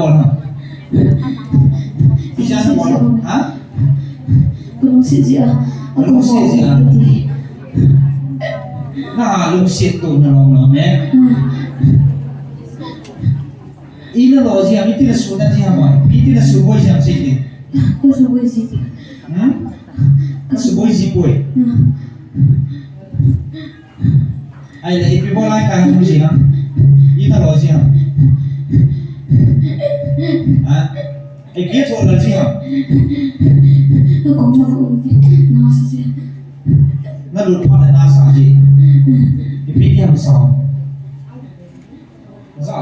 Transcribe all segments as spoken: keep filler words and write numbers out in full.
bol ham? Ijat na bol ham? Ha? Kalungset jeh a. Kalungset jeh a. Kati. Nalungset to nalom lom e. Hmm. Ina lo jeh ham, iti na suna jeh ham, iti na suboi jeh ham, sei ti. Ka suboi jeh ti. Hmm? Ka suboi jeh poi. Hmm. Ahile, ipi bol a kahin lhung jeh ham? Ina lo jeh ham? Ha? Ipi thol na jeh ham? Ka kong ma kong ti, na sa jeh. Na lut phat le na sa jeh. Ipi ti ham sa. Sa.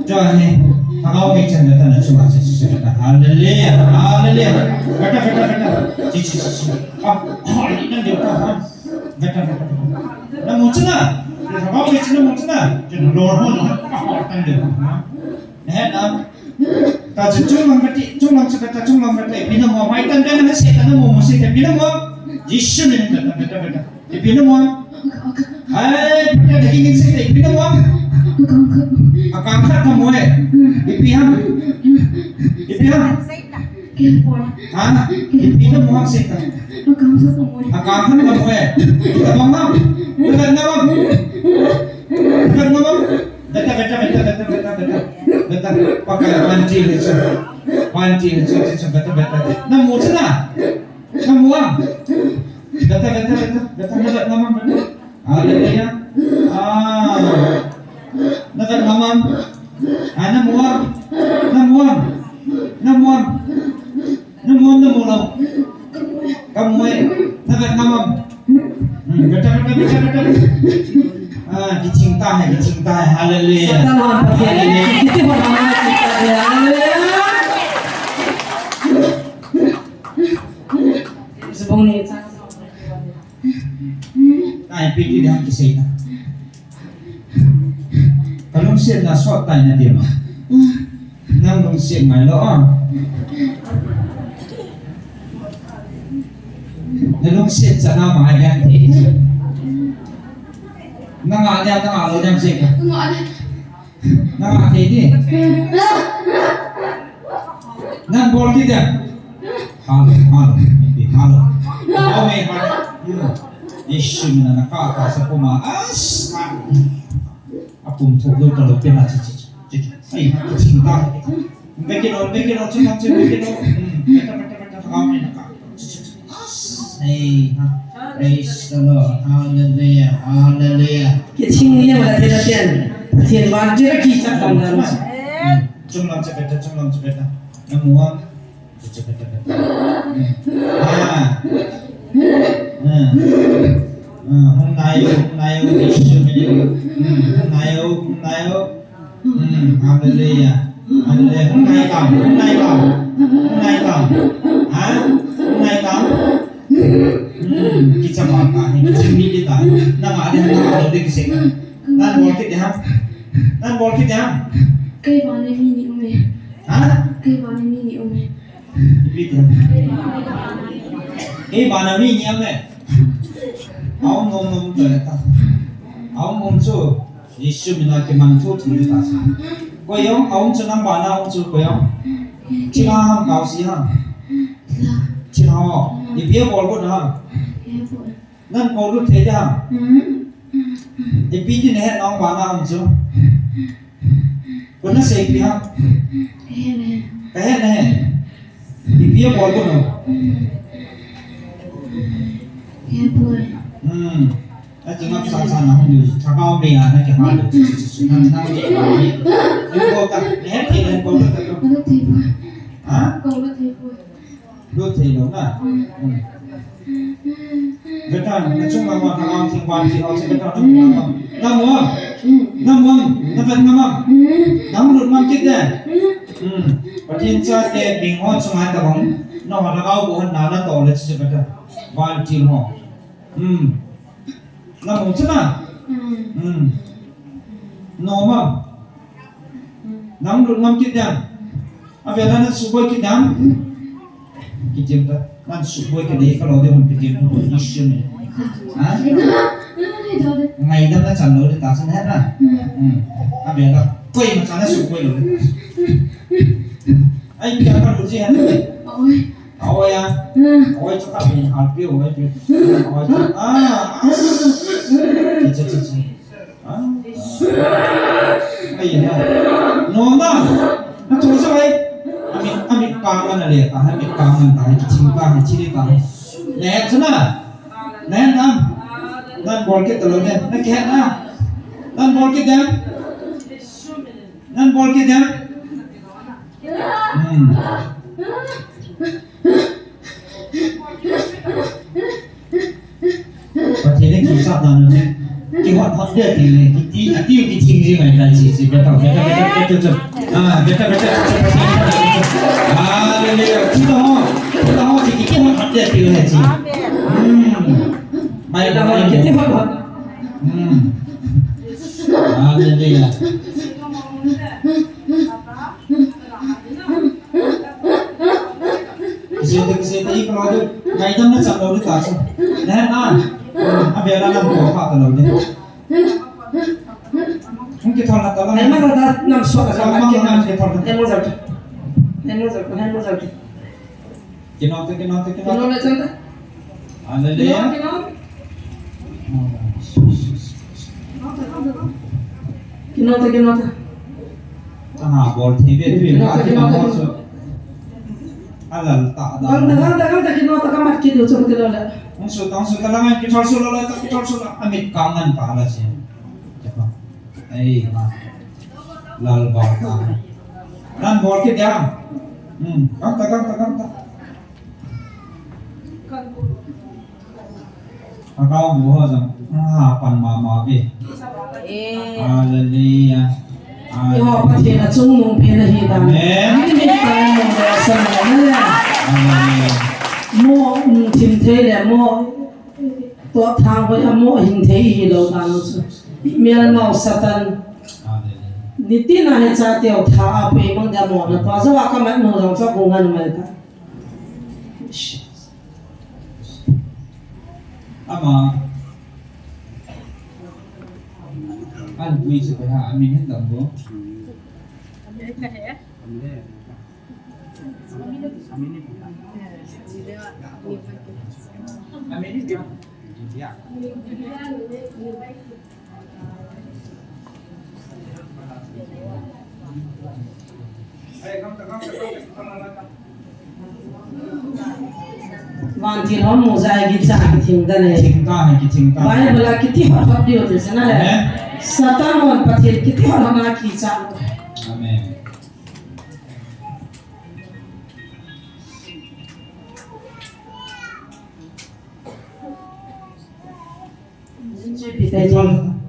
Chua hi, Lhagao Meichan beta na chunga chi chi chi beta. Hallelujah, hallelujah. Beta, beta, beta. Chi chi chi chi. Ah, ah, itan deu ta ha. Beta, beta, beta. Na mu chuna. Lhagao Meichan na mu chuna. Chuna lor ho na. Ah, itan deu. He na. Ta chu chunglang beti, chunglang chu beta, chunglang beta. Ipi na mu, mai tan beta na se ta na mu mu se ta. Ipi na mu. Jesu min beta, beta, beta. Ipi na mu. Ai, beta, beta, ipi na mu. Akang khat kamu e. Ipi ham? Ipi ham? Ha? Ipi na mu ham se ta. Akang khat kamu e. Ipi na mu ham? Ipi na mu ham? Ipi na mu ham? Beta, beta, beta. Beta, Pakai, panti le chu. Panti le chu, chu, chu, beta, beta. Na mu chu na. Na mu am. Beta, beta, beta. Beta, beta, na mu, beta. Hallelujah. Ah. Na beta, na mu am. Ah, na mu am. Na mu am. Na mu am. Na mu am, na mu lou. Kamu e. Na vet ngam am. Hmm, beta, beta, beta, beta. Ah, kiching tahe, kiching tahe. Hallelujah. Satan hon Pathen. Hallelujah. Kiti hon hon kiti tahe. Hallelujah. Subong ni. Nai, ipi ti ding ham kisei na. Ka lungsetna sot tai nati ma. Nang lungset ngai lou a. Na lungset chan a ma hai ding ti. Na ngah dia, na ngah lou ding sei ka. Na ngah thei di. Nang bol kit dia. Halo, halo, halo. Halo, halo. Jesu min a na kah kah sa puma. As. Apum thou lou ta lou pe na chi chi chi. Ai, ching ta. Vekit lou, vekit lou, ching lou, ching vekit lou. Hmm, beta, beta, beta. Amen. Hey, ha. Praise the Lord. Hallelujah. Hallelujah. Kiching ni wala tena ten. Ten wan je ki chak tam dan. Chunglam cha beta, chunglam cha beta. Na mu am. Cha beta, beta. Ah. Ah. Ah, hung nai o, hung nai o, Jesu min. Hmm, hung nai o, hung nai o. Hmm, hallelujah. Hallelujah. Hung nai tam, hung nai tam. Hung nai tam. Ha? Hung nai tam. Hmm, kichama ka hi, kichim ni kita. Nang a de, nang a de kisei ka. Nan bol kit de ham. Nan bol kit de ham. Kei vana mi ni um e. Ha? Kei vana mi ni um e. Ipi ti ham. Kei vana mi ni um e. Aum nom nom to le ta. Aum nom chu. Jesu mina kiman thu thu ta. Koi jong, aum chu nang bana aum chu koi jong. Chila ham kau si ham. Chila ho. Ipi a bol got na ham. Nan bol lut thei ham. Ipi ti na het nang bana aum chu. Koi na seipi ham. Ka het na he. Ipi a bol got na. Hmm. Ati ngap sa sa na hung du. Thagau me a na ke ha du. Nan nan ke ha. Ni ko ta. Ni het thei nan ko ta. Ha? Lut thei lou na. Hmm. Beta, na chung ma ma thagau thing ban ti ho se beta na mu. Na mu. Na mu. Na vet na ma. Na mu lut ma kit de. Hmm. Pathen chate ding ho chunga tabang. Na ho thagau bol na na to le se beta. Ban ti ho. Hmm. Nang hung chuna? Hmm. Hmm. Nom am? Hmm. Nang lut ngam kit diam? Avela nan suboi kit diam? Kit diam ta. Nan suboi kit dei ka lo de hon kit diam. Isun. Ha? Ngaidam na chan lou de ta san het na. Hmm. Avela. Koima chan na suboi lou de. Ai, pi apa lu ji ha? Oi. Oi a. Hmm. Oi, chu ka pi hal pi, oi pi. Oi, chu. Ah. Chu, chu, chu, chu. Ah. Ai, ha. No, na. Na chu chu ai. Ami, ami ka man le ka, ami ka man ta, ki ching ka, ki chili ka. Ne, chu na. Ne, na. Nan bol kit ta lou ne. Na ke na. Nan bol kit de. Nan bol kit de. Hmm. Pathen in kichat dan u. Kihot hot de ti le, kiti, ati u kithing ji ngai tai chi, chi, beta, beta, beta, beta, beta. Ah, beta, beta, beta, beta. Hallelujah. Kihot, kihot, kihot de ti le chi. Hmm. Mai la, mai kihot, hot. Hmm. Hallelujah. Kisei te, kisei te, i kalo de. Ngaidam na chan lou de ta chu. Ne, na. Avela nan ko kha ta lou de. Hung kithol na ta la. Ai ma ta nam so ka ma kithol na. Ai mo jao. Ai mo jao, ai mo jao. Kino te, kino te, kino te. Kino le chan ta. Hallelujah. Kino te, kino te. Kino te, kino te. Aha, bol thei be tu. Kino te, kino te, kino te. Alal ta da. Kang ta, kang ta, kang ta, kino ta, kang mat kit u chu kilo le. Hung su, hung su, ta la ngan kithol su lo le, ta kithol su lo. Amit kang ngan ta la si. Ai, ma. Lal bol ta. Nan bol kit diam. Hmm, kang ta, kang ta, kang ta. Thagau bu ho jong, ha pan mama ve. Eh. Hallelujah. Eiho Pathen a chungnung pen ahi dan. Amen. Amen. Amen. Mo, um, thim thei le mo, to thang hoi a mo hing thei hilou dan u chu. Mial mau Satan. Hallelujah. Nitin a hi chateu tha a pui mang dia mo na to. Jawa ka mat nu jong cha bu ngan mai ta. Ama. An pui chu pai ha, amin hin dam bo. Amin hin dam. Vantil hon mu jai kicha kithing ta le. Thing ta hai, kithing ta. Bible a kiti hot hot diu te sina le. Amen. Satan hon Pathen kiti hot hot na kicha. Amen. Peter Jim.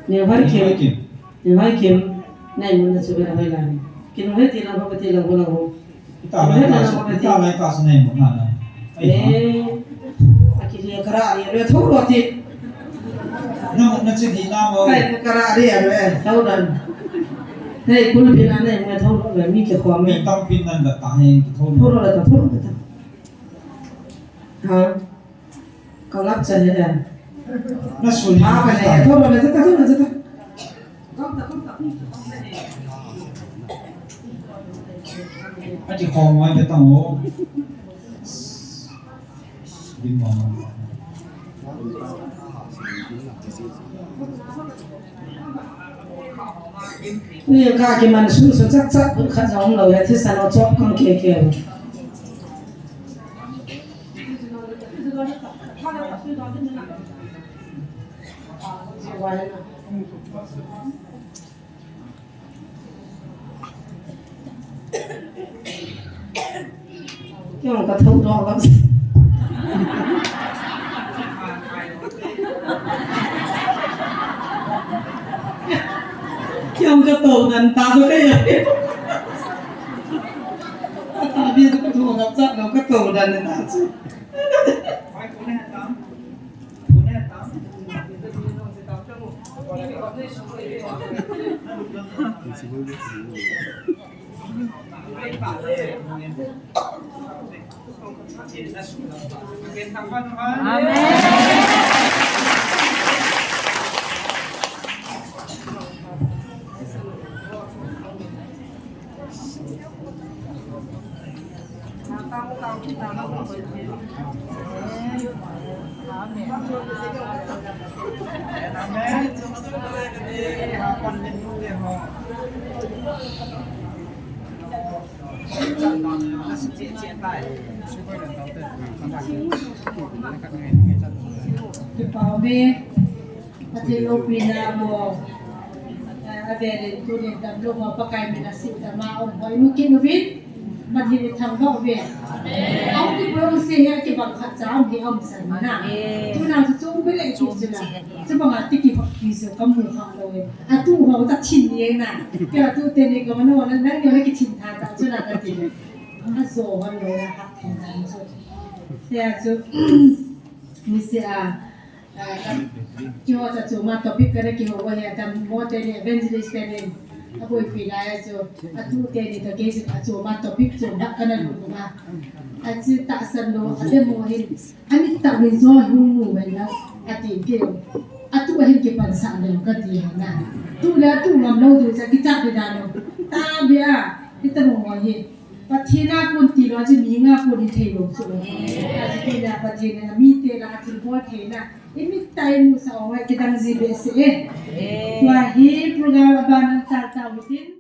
Neo Hai Kim. Neo Hai Kim. Nai mun na chu bera bai la. Kin Hai ti la ba ti la ba la ho. Ita lai ta su, ita lai ta su nai mun na na. Eh, aki dia kara dia le thou lo ti. Na, na che di na mo. Kai kara dia le thou dan. Hei, kul pina ne mo thou lo le mi ke khom. Mi tam pin nan da ta he thou lo. Thou lo le ta, thou lo le ta. Ha? Kalap cha he. Na su ni. Ha, ka ne, thou lo le ta, thou lo le ta. Aki khom mai ta mo. Ni ka kiman su su chat chat pun khat jong lo ya, thisan lo chop kang ke ke. Kei jong ka thou doh lou. Kei jong ka thou dan ta chu kei a. Ka ta bia chu ka thou ngap chat lou, ka thou dan ta chu. Kipah uve. Pathen loupina mo. A, avel in tunin damlou mo Pakai min a sih dama um ho i mu kit uvin. Pathen i thangvah uve. Aum ti poi, aum se hi a kibang khat cha um hi aum san na. Tuna chu chung bile i kit chu na. Chubang a ti kibang pi chu ka mu kha lou e. A tu ho ta thin ni na. Kei a tu teni ka mano na nang yo na kithin tha ta chu na ka ti. A jo hon lou na ha thin ta chu. Tia chu. Ni se a. Ah, ka, keiho cha chu ma topic kana kihou uva hi a tam mo teni evangelist teni. A boipi lai a chu. A tu teni ta kei chu a chu ma topic chu ba kana lu ba. A chu tahsan lou, a demo hin. A mit tah min jo hi mu mai la. A ti kei. A tu a hin kipansah lou ka ti na. Tu le a tu ngam lou tu cha kichah di da lou. Ta bia. Kita mo mo hi. Pathen a kon tilou chu mi nga kon hi thei lou chu. Achu kei la Pathen a mite la a thilbol theina. I mit tah in musah u ngai kidang ji behseh e. Tua hi program a ban a chal chal u tin.